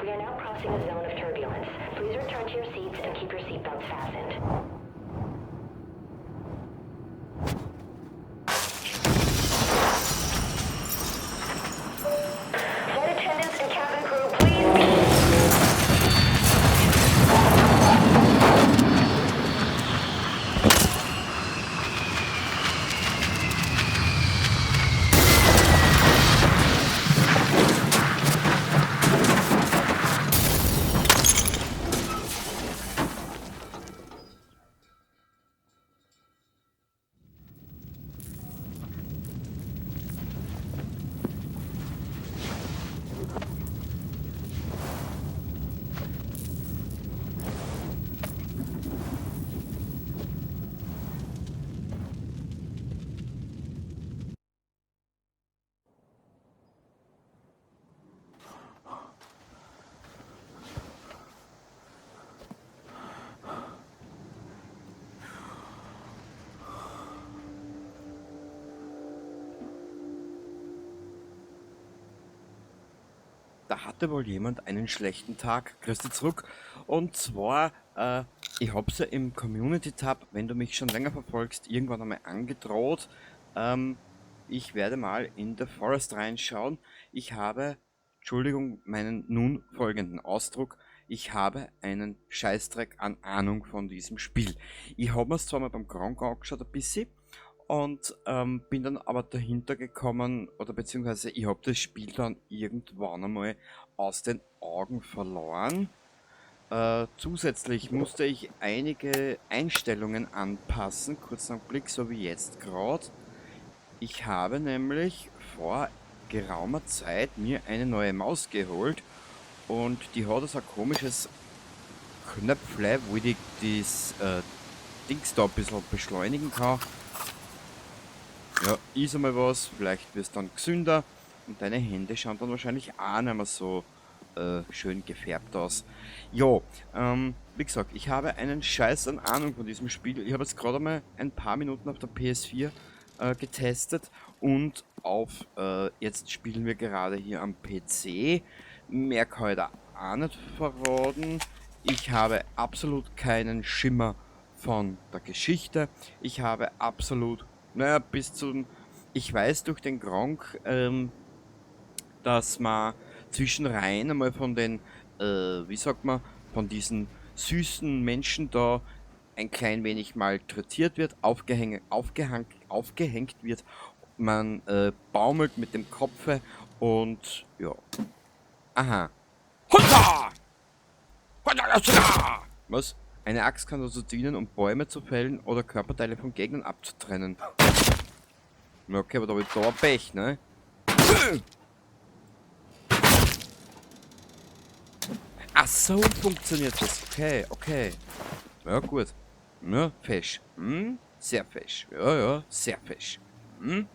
We are now crossing a zone of turbulence. Please return to your seats and keep your seatbelts fastened. Flight attendants and cabin crew, please. Da hatte wohl jemand einen schlechten Tag. Grüß dich zurück. Und zwar, ich hab's ja im Community-Tab, wenn du mich schon länger verfolgst, irgendwann einmal angedroht. Ich werde mal in The Forest reinschauen. Ich habe, Entschuldigung, meinen nun folgenden Ausdruck, ich habe einen Scheißdreck an Ahnung von diesem Spiel. Ich hab mir's zwar mal beim Gronkh angeschaut ein bisschen, und bin dann aber dahinter gekommen, oder beziehungsweise ich hab das Spiel dann irgendwann einmal aus den Augen verloren. Zusätzlich musste ich einige Einstellungen anpassen, kurz einen Blick, so wie jetzt grad. Ich habe nämlich vor geraumer Zeit mir eine neue Maus geholt und die hat so ein komisches Knöpfle, wo ich das Dings da ein bisschen beschleunigen kann. Ja, ist einmal was, vielleicht wirst du dann gesünder und deine Hände schauen dann wahrscheinlich auch nicht mehr so schön gefärbt aus. Wie gesagt, ich habe einen Scheiß an Ahnung von diesem Spiel. Ich habe jetzt gerade mal ein paar Minuten auf der PS4 getestet und jetzt spielen wir gerade hier am PC. Mehr kann ich da auch nicht verraten. Ich habe absolut keinen Schimmer von der Geschichte. Ich habe absolut, naja, bis zum, ich weiß durch den Gronkh, dass man zwischen rein einmal von den wie sagt man, von diesen süßen Menschen da ein klein wenig malträtiert wird, aufgehängt wird, man baumelt mit dem Kopfe und ja. Aha. Hunter! Was? Eine Axt kann dazu dienen, um Bäume zu fällen oder Körperteile von Gegnern abzutrennen. Ja, okay, aber da hab ich da Pech, ne? Ach so, funktioniert das. Okay, okay. Ja, gut. Ja, fesch. Hm? Sehr fesch. Ja, ja, sehr fesch. Hm?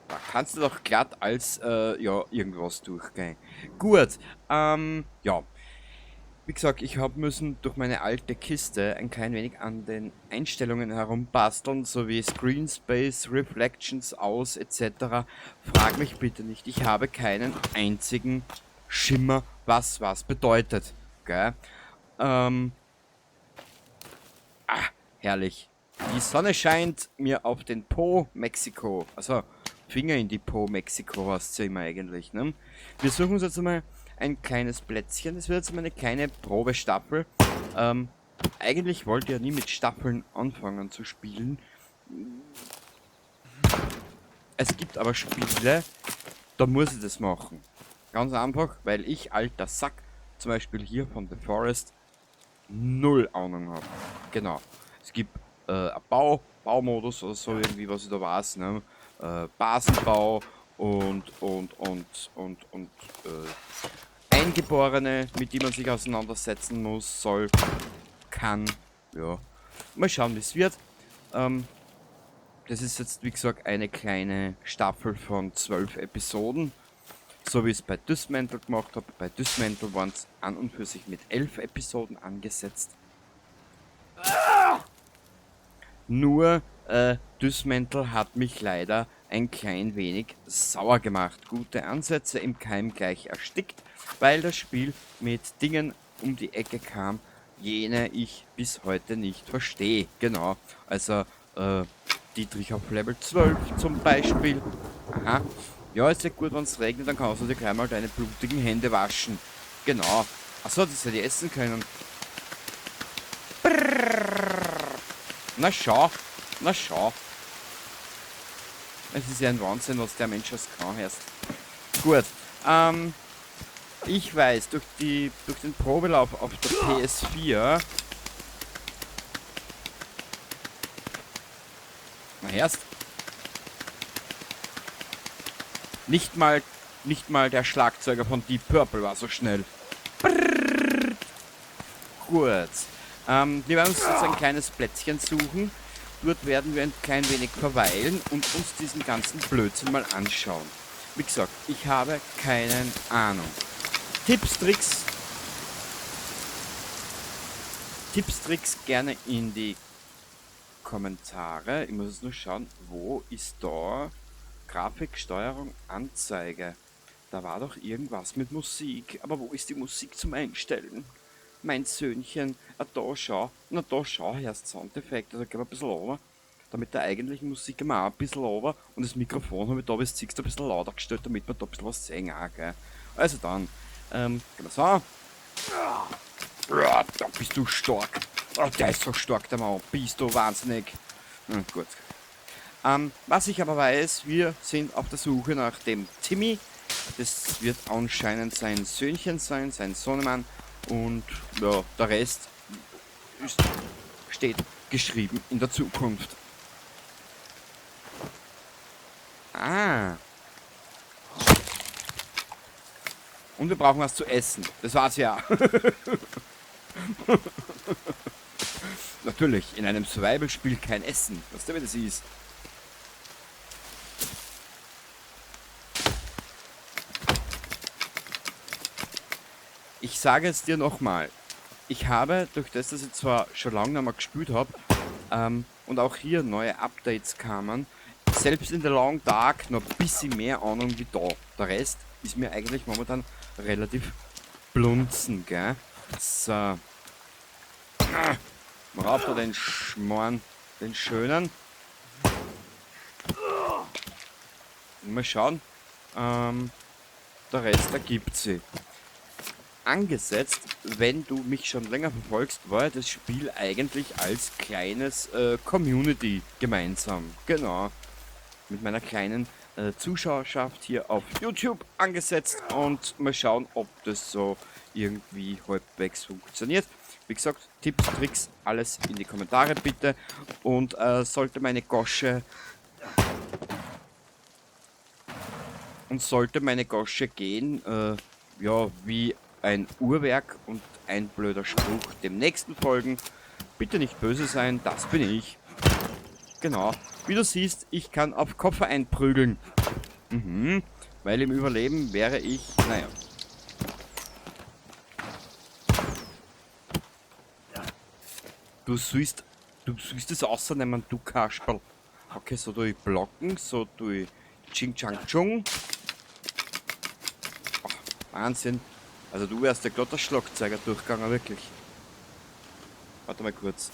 Da kannst du doch glatt als ja, irgendwas durchgehen. Gut, ja. Wie gesagt, ich hab müssen durch meine alte Kiste ein klein wenig an den Einstellungen herumbasteln, sowie Screen Space, Reflections aus, et cetera. Frag mich bitte nicht, ich habe keinen einzigen Schimmer, was was bedeutet. Gell? Ah, herrlich. Die Sonne scheint mir auf den Po, Mexiko. Also, Finger in die Po, Mexiko heißt's ja immer eigentlich, ne? Wir suchen uns jetzt einmal ein kleines Plätzchen. Das wird jetzt mal eine kleine Probestaffel. Eigentlich wollte ich ja nie mit Staffeln anfangen zu spielen. Es gibt aber Spiele, da muss ich das machen. Ganz einfach, weil ich, alter Sack, zum Beispiel hier von The Forest, null Ahnung hab. Genau. Es gibt einen Baumodus oder so irgendwie, was ich da weiß, ne? Basenbau und Eingeborene, mit die man sich auseinandersetzen muss, soll, kann, ja. Mal schauen, wie's wird. Das ist jetzt, wie gesagt, eine kleine Staffel von 12 Episoden. So wie ich es bei Dysmantle gemacht hab. Bei Dysmantle waren's an und für sich mit 11 Episoden angesetzt. Nur Dysmantle hat mich leider ein klein wenig sauer gemacht. Gute Ansätze im Keim gleich erstickt, weil das Spiel mit Dingen um die Ecke kam, jene ich bis heute nicht verstehe. Genau, also Dietrich auf Level 12 zum Beispiel. Aha. Ja, ist ja gut, wenn's regnet, dann kannst du dir gleich mal deine blutigen Hände waschen. Genau. Achso, das hätte ich essen können. Brrrr. Na schau, na schau. Es ist ja ein Wahnsinn, was der Mensch alles kann erst. Gut. Ich weiß, durch den Probelauf auf der PS4... Na erst. Nicht mal der Schlagzeuger von Deep Purple war so schnell. Brrr. Gut. Wir werden uns jetzt ein kleines Plätzchen suchen. Dort werden wir ein klein wenig verweilen und uns diesen ganzen Blödsinn mal anschauen. Wie gesagt, ich habe keine Ahnung. Tipps, Tricks gerne in die Kommentare. Ich muss jetzt nur schauen, wo ist da Grafik, Steuerung, Anzeige. Da war doch irgendwas mit Musik. Aber wo ist die Musik zum Einstellen? Mein Söhnchen, ah, da schau, na da schau, erst Soundeffekt, also gehen wir ein bisschen runter, damit der eigentlichen Musik immer auch ein bisschen runter und das Mikrofon habe ich da, wie du siehst, ein bisschen lauter gestellt, damit wir da ein bisschen was sehen auch, gell. Also dann, gehen wir so. Ja, da bist du stark. Oh, der ist so stark, der Mann, bist du wahnsinnig. Gut. Was ich aber weiß, wir sind auf der Suche nach dem Timmy. Das wird anscheinend sein Söhnchen sein, sein Sohnemann. Und ja, der Rest steht geschrieben in der Zukunft. Ah. Und wir brauchen was zu essen. Das war's ja. Natürlich, in einem Survival-Spiel kein Essen. Was der das ist. Ich sage es dir nochmal, ich habe, durch das, dass ich zwar schon lange nicht mehr gespielt habe, und auch hier neue Updates kamen, selbst in The Long Dark noch ein bisschen mehr Ahnung wie da. Der Rest ist mir eigentlich momentan relativ blunzen, gell? So. Ah, mal rauf da den Schmarrn, den schönen. Mal schauen. Der Rest ergibt sich. Angesetzt, wenn du mich schon länger verfolgst, war ja das Spiel eigentlich als kleines Community gemeinsam. Genau. Mit meiner kleinen Zuschauerschaft hier auf YouTube angesetzt und mal schauen, ob das so irgendwie halbwegs funktioniert. Wie gesagt, Tipps, Tricks, alles in die Kommentare bitte. Und sollte meine Gosche... Und sollte meine Gosche gehen, ja, wie ein Uhrwerk und ein blöder Spruch dem nächsten folgen. Bitte nicht böse sein, das bin ich. Genau. Wie du siehst, ich kann auf Koffer einprügeln. Mhm. Weil im Überleben wäre ich... Naja. Du sollst es außernehmen, du Kasperl. Okay, so tue ich blocken, so tue ich Ching Chang Chung. Ach, Wahnsinn. Also du wärst der glatter Schlagzeuger durchgegangen, wirklich. Warte mal kurz.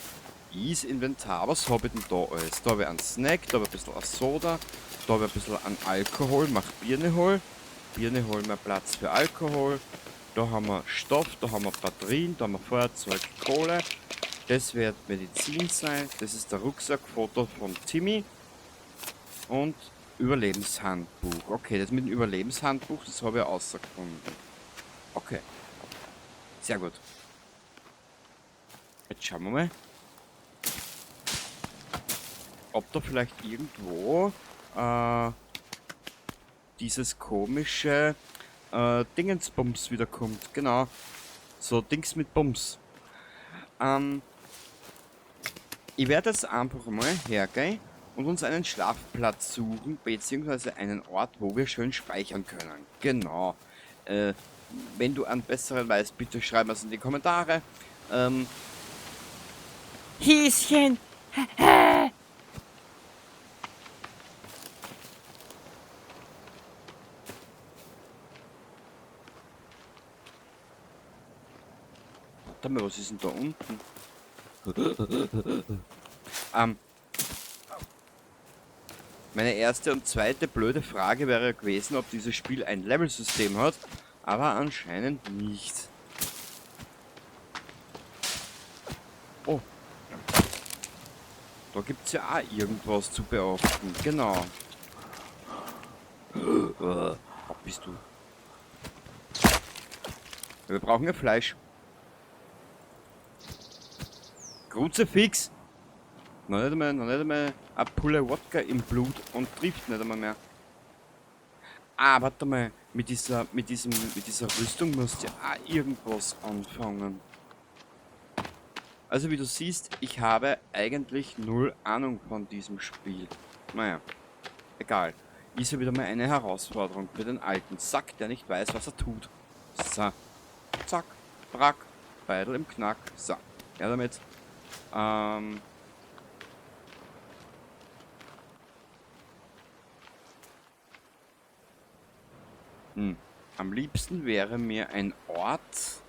Ist Inventar, was hab ich denn da alles? Da hab ich einen Snack, da hab ich ein bisschen an Soda, da hab ich ein bisschen an Alkohol, mach Birne hol. Birne hol mehr Platz für Alkohol. Da haben wir Stoff, da haben wir Batterien, da haben wir Feuerzeug, Kohle. Das wird Medizin sein. Das ist der Rucksackfoto von Timmy. Und Überlebenshandbuch. Okay, das mit dem Überlebenshandbuch, das habe ich rausgefunden. Okay. Sehr gut. Jetzt schauen wir mal, ob da vielleicht irgendwo dieses komische Dingensbums wiederkommt. Genau. So Dings mit Bums. Ich werde jetzt einfach mal hergehen und uns einen Schlafplatz suchen, beziehungsweise einen Ort, wo wir schön speichern können. Genau. Wenn du einen besseren weißt, bitte schreib es in die Kommentare. Häschen! Warte mal, was ist denn da unten? Meine erste und zweite blöde Frage wäre gewesen, ob dieses Spiel ein Level-System hat, aber anscheinend nicht. Oh. Da gibt's ja auch irgendwas zu beachten. Genau. Wo bist du? Wir brauchen ja Fleisch. Kruzifix! Noch nicht einmal eine Pulle Wodka im Blut und trifft nicht einmal mehr. Ah, warte mal. Mit dieser Rüstung musst du ja auch irgendwas anfangen. Also wie du siehst, ich habe eigentlich null Ahnung von diesem Spiel. Naja, egal. Ist ja wieder mal eine Herausforderung für den alten Sack, der nicht weiß, was er tut. So. Zack, brack, Beidel im Knack. So, ja damit. Am liebsten wäre mir ein Ort,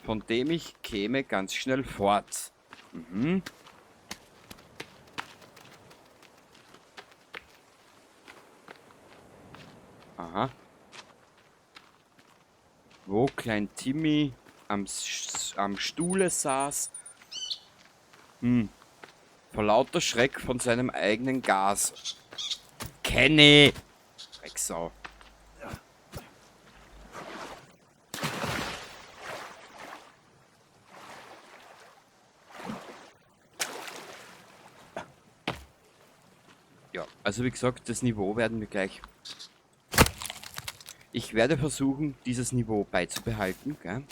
von dem ich käme ganz schnell fort. Mhm. Aha. Wo Klein Timmy am Stuhle saß. Vor lauter Schreck von seinem eigenen Gas. Kenny! Drecksau. Ja, also wie gesagt, das Niveau werden wir gleich... Ich werde versuchen, dieses Niveau beizubehalten. Gell?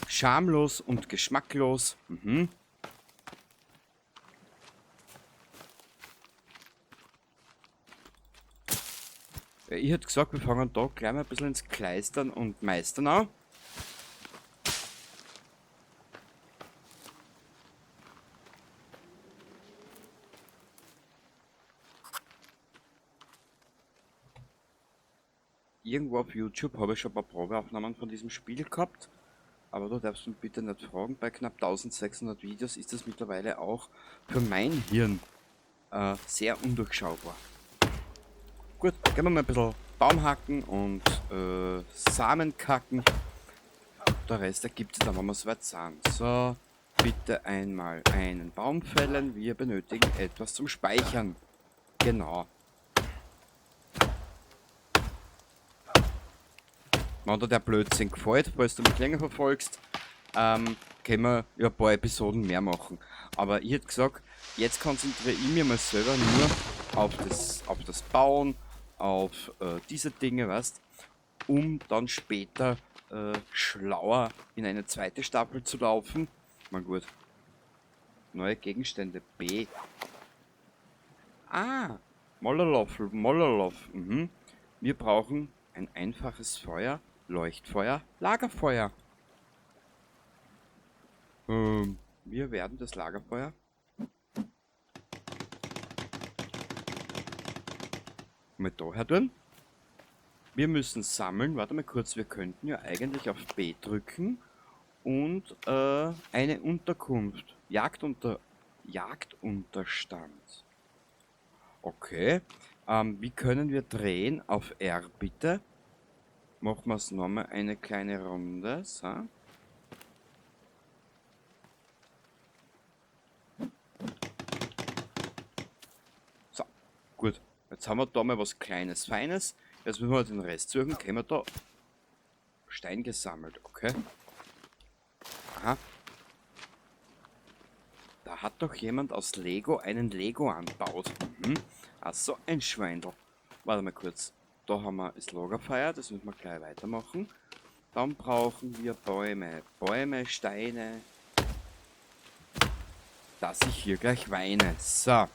Schamlos und geschmacklos. Mhm. Ich hätte gesagt, wir fangen da gleich mal ein bisschen ins Kleistern und Meistern an. Irgendwo auf YouTube habe ich schon ein paar Probeaufnahmen von diesem Spiel gehabt. Aber du darfst mich bitte nicht fragen, bei knapp 1600 Videos ist das mittlerweile auch für mein Hirn sehr undurchschaubar. Gut, gehen wir mal ein bisschen Baum hacken und Samen kacken. Der Rest ergibt sich dann, wenn wir soweit sind. So, bitte einmal einen Baum fällen. Wir benötigen etwas zum Speichern. Genau. Wenn dir der Blödsinn gefällt, falls du mich länger verfolgst, können wir ja ein paar Episoden mehr machen. Aber ich hätte gesagt, jetzt konzentriere ich mich mal selber nur auf das Bauen, auf diese Dinge, weißt, um dann später schlauer in eine zweite Staffel zu laufen. Mal gut. Neue Gegenstände B. Ah, Mololoff, Mololoff. Mhm. Wir brauchen ein einfaches Feuer, Leuchtfeuer, Lagerfeuer. Wir werden das Lagerfeuer mal da her tun. Wir müssen sammeln. Warte mal kurz, wir könnten ja eigentlich auf B drücken und eine Unterkunft. Jagdunterstand. Okay. Wie können wir drehen? Auf R bitte. Machen wir es nochmal eine kleine Runde. So. So, gut. Jetzt haben wir da mal was Kleines, Feines. Jetzt müssen wir den Rest suchen. Können wir da Stein gesammelt, okay. Aha. Da hat doch jemand aus Lego einen Lego angebaut. Mhm. Ach so, ein Schweindel. Warte mal kurz. Da haben wir das Lagerfeuer, das müssen wir gleich weitermachen. Dann brauchen wir Bäume. Bäume, Steine. Dass ich hier gleich weine. So.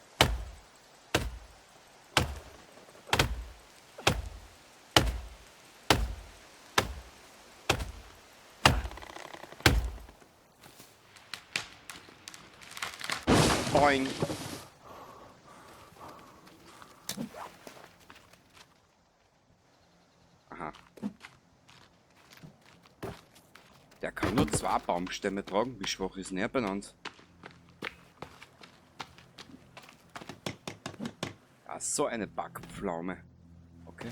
Boing. Aha. Der kann nur 2 Baumstämme tragen. Wie schwach ist denn er benannt? Ah, so eine Backpflaume. Okay.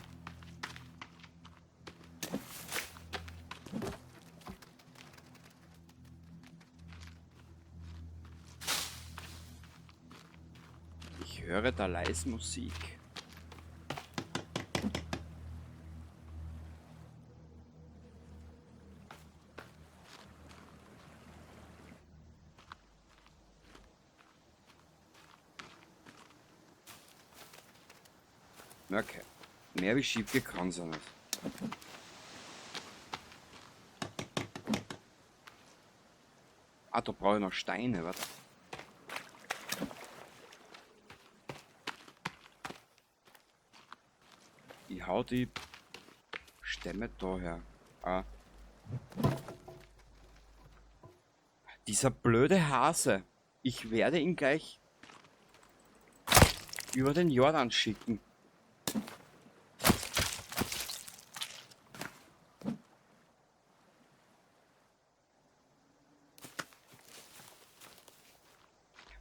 Ich höre da leise Musik. Okay. Mehr wie schief geht kann's ja nicht. Ah, da brauche ich noch Steine, warte. Ich hau die Stämme da her. Ah. Dieser blöde Hase. Ich werde ihn gleich über den Jordan schicken.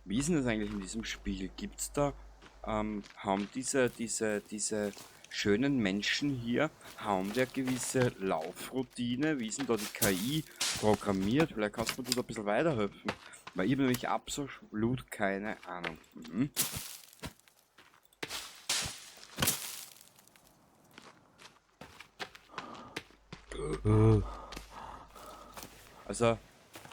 Wie ist denn das eigentlich in diesem Spiel? Gibt's da, haben diese schönen Menschen hier, haben die eine gewisse Laufroutine? Wie ist denn da die KI programmiert? Vielleicht kannst du mir da ein bisschen weiterhelfen. Weil ich habe nämlich absolut keine Ahnung. Also,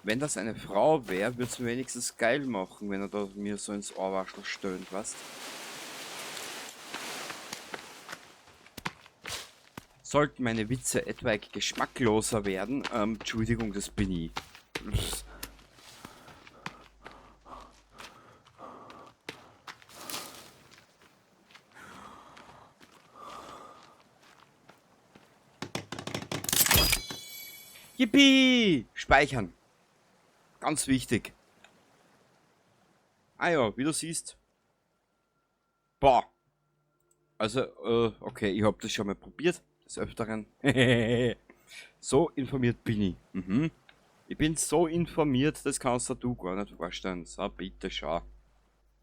wenn das eine Frau wäre, würd's mir wenigstens geil machen, wenn er da mir so ins Ohrwaschel stöhnt, weißt? Sollten meine Witze etwaig geschmackloser werden, Entschuldigung, das bin ich. Yippie! Speichern. Ganz wichtig. Ah ja, wie du siehst. Boah. Also, okay, ich hab das schon mal probiert. Des Öfteren. So informiert bin ich. Ich bin so informiert, das kannst du gar nicht vorstellen. So, bitte schau.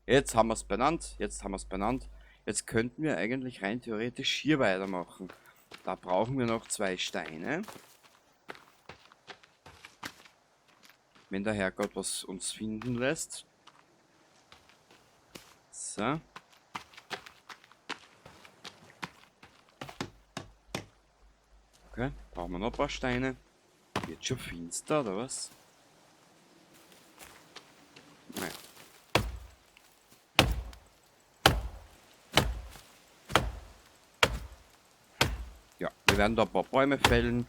Jetzt haben wir's benannt. Jetzt haben wir's benannt. Jetzt könnten wir eigentlich rein theoretisch hier weitermachen. Da brauchen wir noch 2 Steine. Wenn der Herrgott was uns finden lässt. So. Okay, brauchen wir noch ein paar Steine. Wird schon finster, oder was? Naja. Ja, wir werden da ein paar Bäume fällen.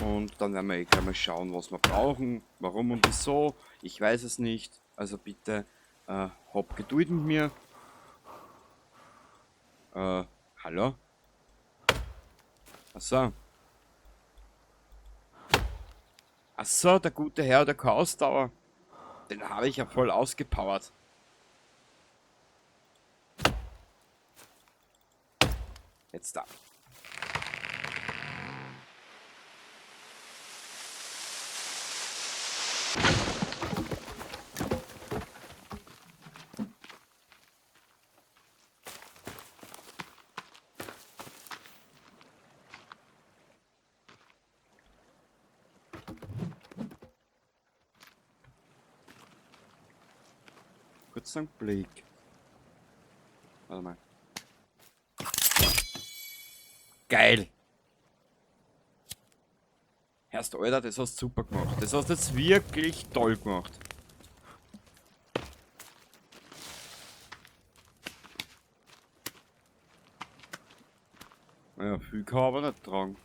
Und dann werden wir eh gleich mal schauen, was wir brauchen, warum und wieso. Ich weiß es nicht. Also bitte hab Geduld mit mir. Hallo? Achso. Achso, der gute Herr der Chaosdauer. Den habe ich ja voll ausgepowert. Jetzt da. Kurz einen Blick. Warte mal. Geil! Herrst, Alter, das hast du super gemacht. Das hast du jetzt wirklich toll gemacht. Naja, viel kann aber nicht tragen.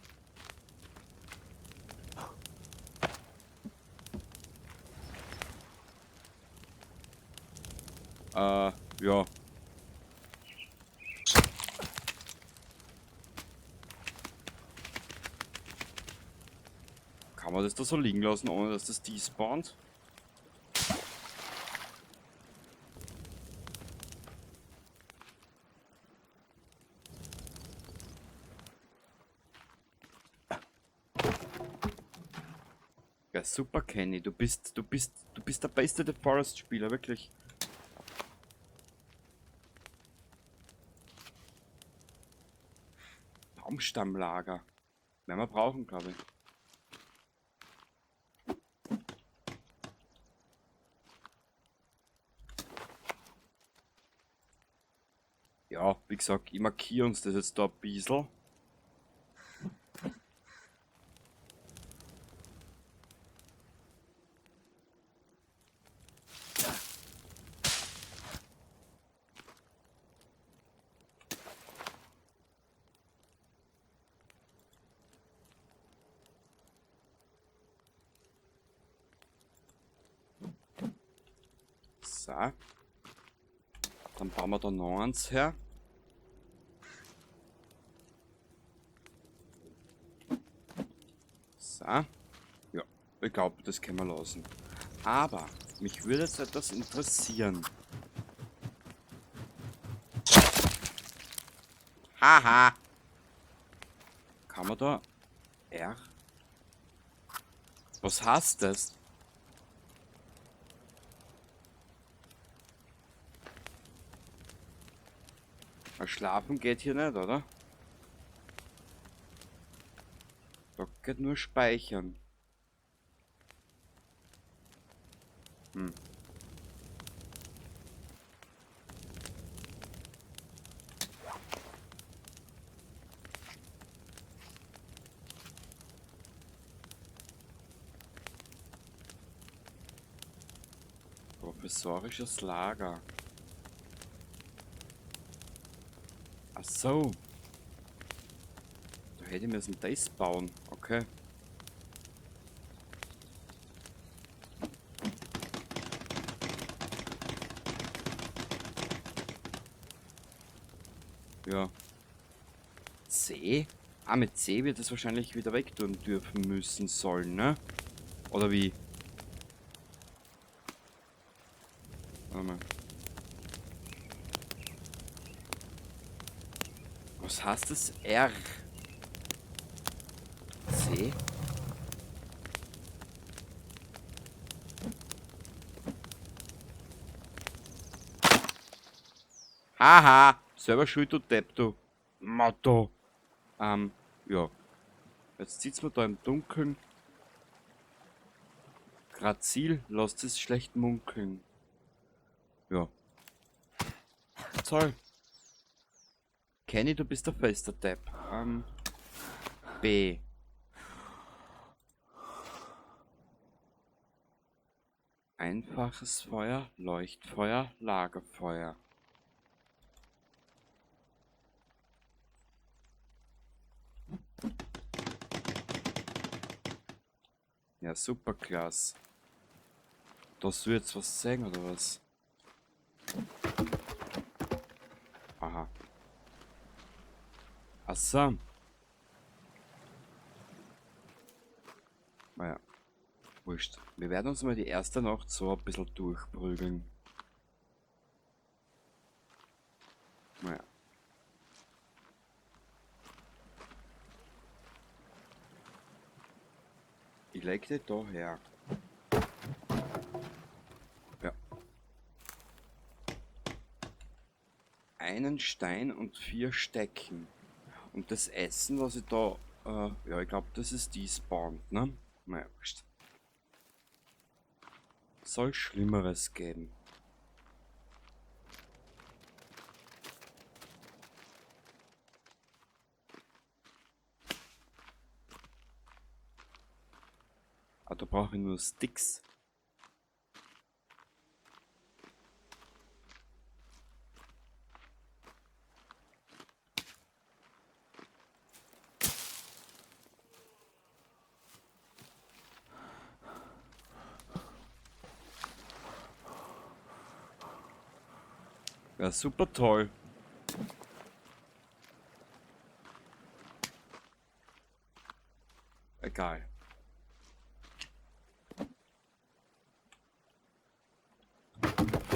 Ja. Kann man das da so liegen lassen, ohne dass das despawnt? Ja, super, Kenny. Du bist der beste The Forest-Spieler, wirklich. Baumstammlager. Werden wir brauchen, glaube ich. Ja, wie gesagt, ich markiere uns das jetzt da ein bisschen. So. Dann bauen wir da noch eins her. So. Ja, ich glaub, das können wir lassen. Aber mich würde jetzt etwas interessieren. Haha. Kann man da R? Was heißt das? Weil schlafen geht hier nicht, oder? Da geht nur speichern. Hm. Provisorisches Lager. Ach so. Da hätte ich müssen das bauen. Okay. Ja. C? Ah, mit C wird es wahrscheinlich wieder wegtun dürfen müssen sollen, ne? Oder wie? Warte mal. Was heißt das? R? C? Haha! Selber schuld, du Depp, du. Motto. Ja. Jetzt sitzt man da im Dunkeln. Grazil, lasst es schlecht munkeln. Ja. Toll. Kenny, du bist der fester Depp. B. Einfaches Feuer, Leuchtfeuer, Lagerfeuer. Ja, super klasse. Da soll jetzt was sagen, oder was? Aha. Ach so. Naja. Wurscht. Wir werden uns mal die erste Nacht so ein bisschen durchprügeln. Naja. Ich leg die da her. Ja. Einen Stein und 4 Stecken. Und das Essen, was ich da... ja, ich glaub, das ist despawned, ne? Naja, wurscht. Soll Schlimmeres geben. Ah, da brauche ich nur Sticks. Ja, super toll. Egal.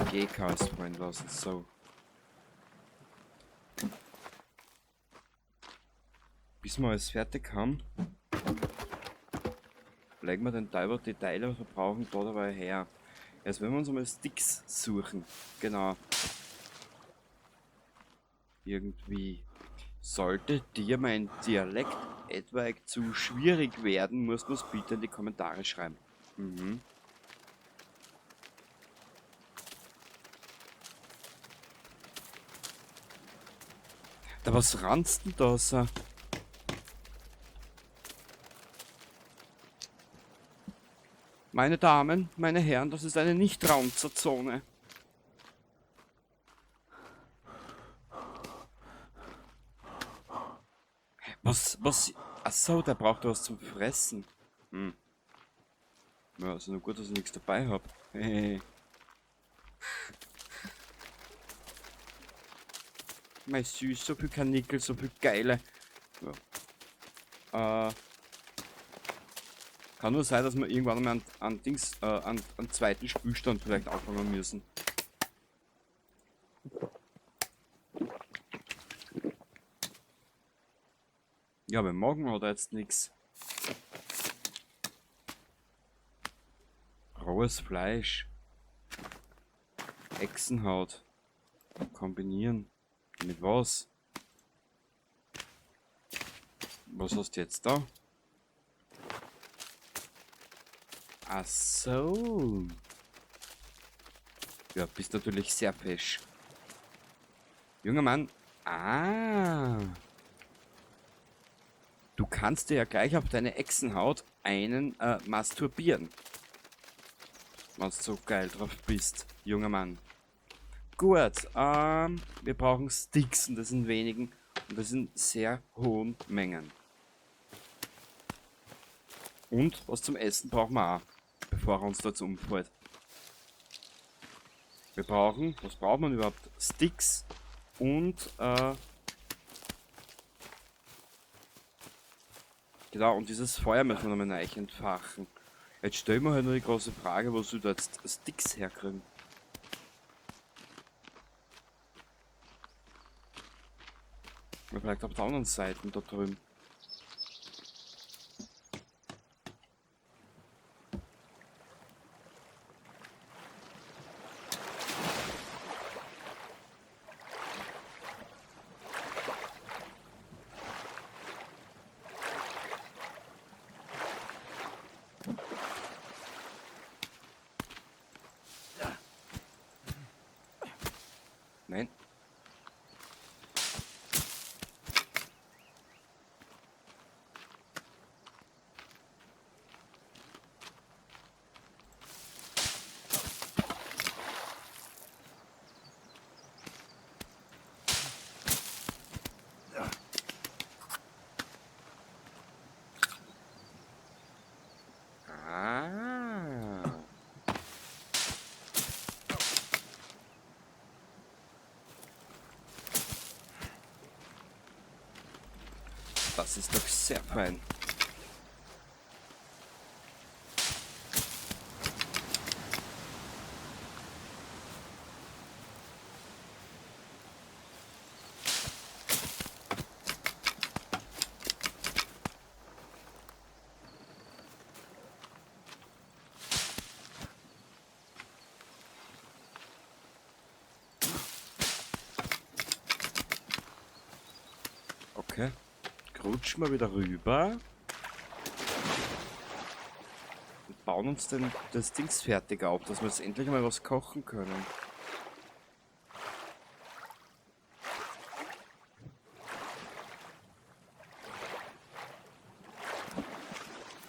GKs fallen lassen, so. Bis wir alles fertig haben. Legen wir den Teil, die Teile, was wir brauchen, da dabei her. Jetzt werden wir uns einmal Sticks suchen. Genau. Irgendwie. Sollte dir mein Dialekt etwaig zu schwierig werden, musst du es bitte in die Kommentare schreiben. Mhm. Da was ranzt denn da so? Meine Damen, meine Herren, das ist eine Nicht-Raunzerzone. Was? Achso, der braucht was zum Fressen. Hm. Ja, ist nur gut, dass ich nichts dabei hab. Mein Süß, so viel Karnickel, so viel Geile. Ja. Kann nur sein, dass wir irgendwann mal an zweiten Spülstand vielleicht anfangen müssen. Ja, aber morgen hat er jetzt nix. Rohes Fleisch. Echsenhaut. Kombinieren. Mit was? Was hast du jetzt da? Ach so. Ja, bist natürlich sehr fesch. Junger Mann. Ah. Du kannst dir ja gleich auf deine Echsenhaut einen masturbieren. Wenn du so geil drauf bist, junger Mann. Gut, wir brauchen Sticks und das sind wenigen und das sind sehr hohen Mengen. Und was zum Essen brauchen wir auch, bevor er uns dazu umfällt. Wir brauchen, was braucht man überhaupt? Sticks und genau, und dieses Feuer müssen wir nochmal neu entfachen. Jetzt stellen wir halt nur die große Frage, wo soll da jetzt Sticks herkriegen? Ja, vielleicht auf der anderen Seite da drüben. Nein. Das ist doch sehr fein. Okay. Rutschen wir wieder rüber und bauen uns das Dings fertig auf, dass wir jetzt endlich mal was kochen können.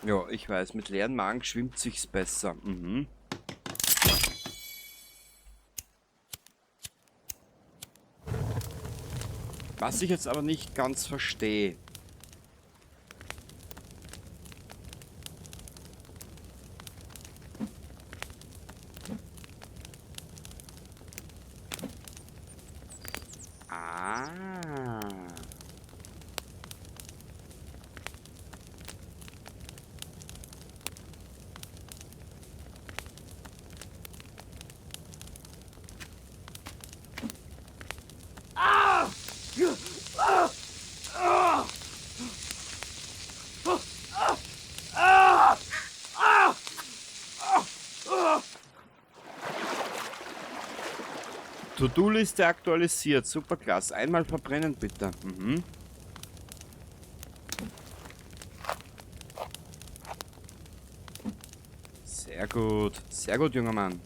Ja, ich weiß, mit leeren Magen schwimmt sich's besser. Mhm. Was ich jetzt aber nicht ganz verstehe. Ah. To-Do-Liste aktualisiert. Super klasse. Einmal verbrennen, bitte. Mhm. Sehr gut. Sehr gut, junger Mann.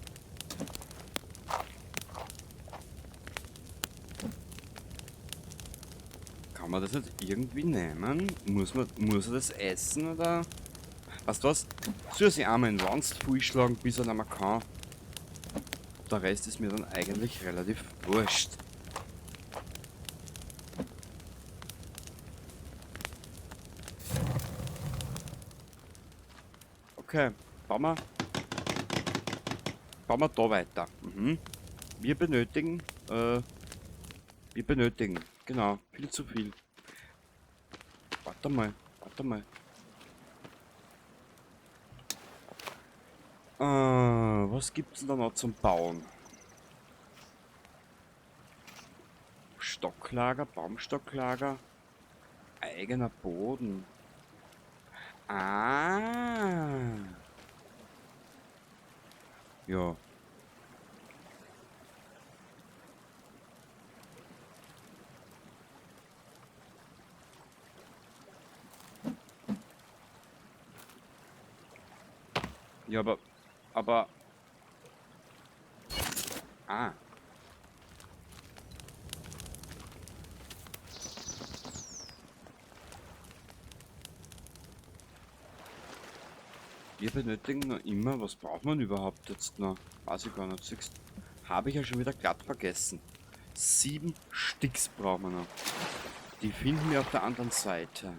Kann man das nicht irgendwie nehmen? Muss er das essen, oder? Weißt du was? Soll er sich einmal in den Wand vorschlagen, bis er nicht mehr kann. Der Rest ist mir dann eigentlich relativ wurscht. Okay, bauen wir da weiter. Mhm. Wir benötigen, genau, viel zu viel. Warte mal, warte mal. Was gibt's denn da noch zum Bauen? Stocklager, Baumstocklager, eigener Boden. Ah. Ja. Ja, aber... Ah. Wir benötigen noch immer, was braucht man überhaupt jetzt noch? Weiß ich gar nicht. Siehst, habe ich ja schon wieder glatt vergessen. 7 Sticks brauchen wir noch. Die finden wir auf der anderen Seite.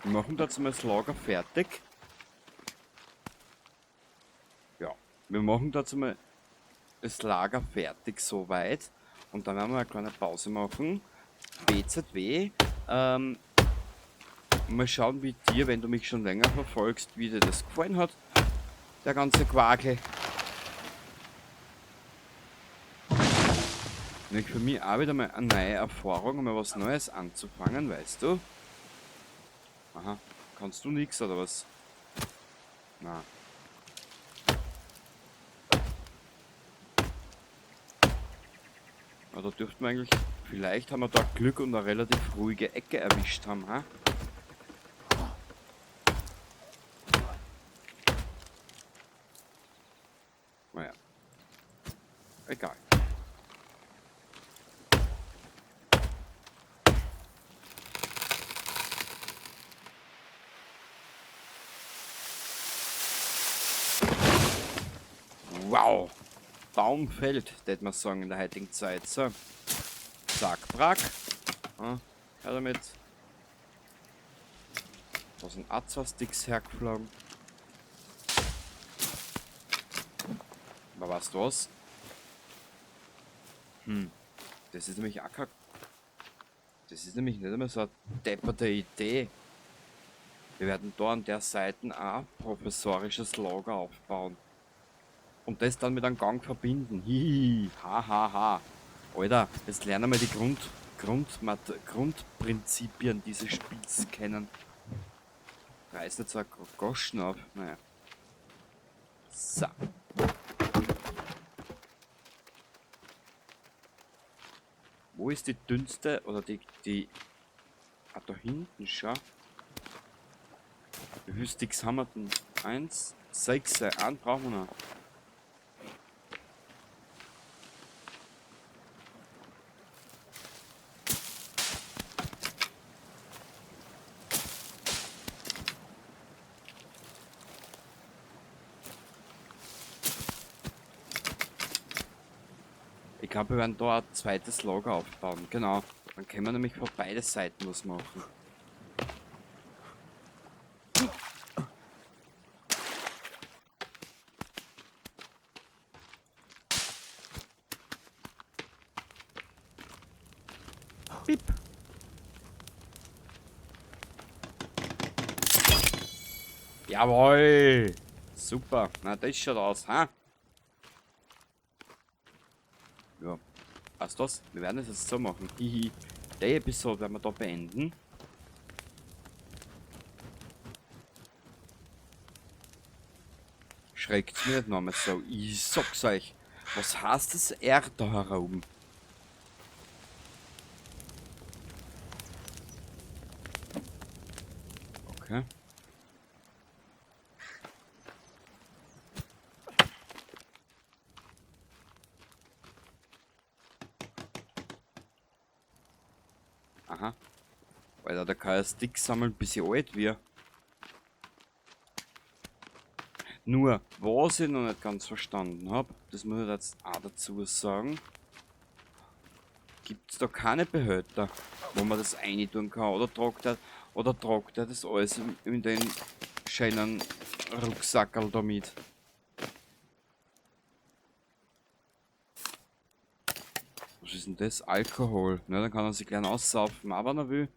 Wir machen dazu mal das Lager fertig. Ja, wir machen dazu mal das Lager fertig soweit. Und dann werden wir eine kleine Pause machen. BZW. Mal schauen, wie dir, wenn du mich schon länger verfolgst, wie dir das gefallen hat. Der ganze Quakel. Nämlich für mich auch wieder mal eine neue Erfahrung, um mal was Neues anzufangen, weißt du? Aha, kannst du nix oder was? Na. Na, da dürften wir eigentlich, vielleicht haben wir da Glück und eine relativ ruhige Ecke erwischt haben, ha? Naja. Egal. Wow! Baum fällt, tät man sagen in der heutigen Zeit. So. Zack, brack. Ja, her damit. Da sind auch 2 Sticks hergeflogen. Aber weißt du was? Das ist nämlich auch kein... Das ist nämlich nicht einmal so eine depperte Idee. Wir werden da an der Seite auch professorisches Lager aufbauen. Und das dann mit einem Gang verbinden. Hihi, ha, ha, ha. Alter, jetzt lernen wir die Grundprinzipien dieses Spiels kennen. Reißt jetzt auch Goschen auf. Naja. So. Wo ist die dünnste oder die... Ah, da hinten, schau. Wie viele Sticks haben wir denn? 1, 6, einen brauchen wir noch. Ich glaube, wir werden da ein zweites Lager aufbauen. Genau. Dann können wir nämlich von beiden Seiten was machen. Piep. Jawohl! Super. Na, das schaut aus, ha? Ja. Passt das? Wir werden es jetzt so machen. Hihi. Die Episode werden wir da beenden. Schreckt's mir nicht nochmal so. Ich sag's euch. Was heißt das R da herum? Okay. Aha. Alter, da kann ich Sticks sammeln, bis ich alt wird. Nur, was ich noch nicht ganz verstanden hab, das muss ich jetzt auch dazu sagen, gibt's da keine Behälter, wo man das reintun kann, oder tragt er das alles in den schönen Rucksackerl da mit? Was ist denn das? Alkohol. Na, dann kann er sich gleich aussaufen, aber wenn er will.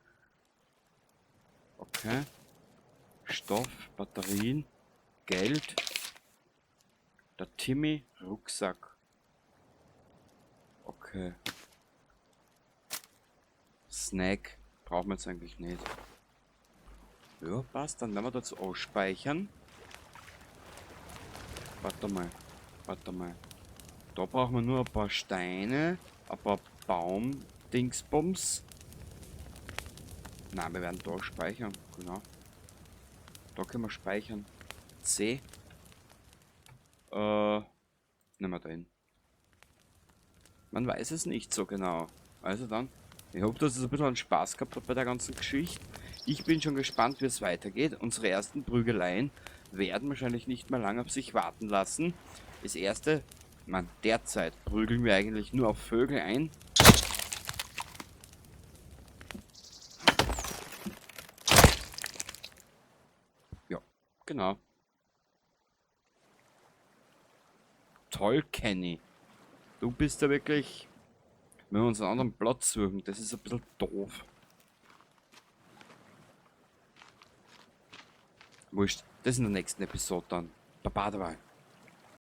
Okay. Stoff, Batterien, Geld. Der Timmy, Rucksack. Okay. Snack brauchen wir jetzt eigentlich nicht. Ja, passt. Dann werden wir dazu ausspeichern. Warte mal. Warte mal. Da brauchen wir nur ein paar Steine, ein paar Baum-Dingsbums. Nein, wir werden da speichern. Genau. Da können wir speichern. C. Nehmen wir da hin. Man weiß es nicht so genau. Also dann, ich hoffe, dass es ein bisschen einen Spaß gehabt hat bei der ganzen Geschichte. Ich bin schon gespannt, wie es weitergeht. Unsere ersten Prügeleien werden wahrscheinlich nicht mehr lange auf sich warten lassen. Das erste, man, derzeit prügeln wir eigentlich nur auf Vögel ein. Ja, genau. Toll, Kenny. Du bist ja wirklich... Wenn wir uns einen anderen Platz suchen, das ist ein bisschen doof. Wurscht, das in der nächsten Episode dann. Baba dabei.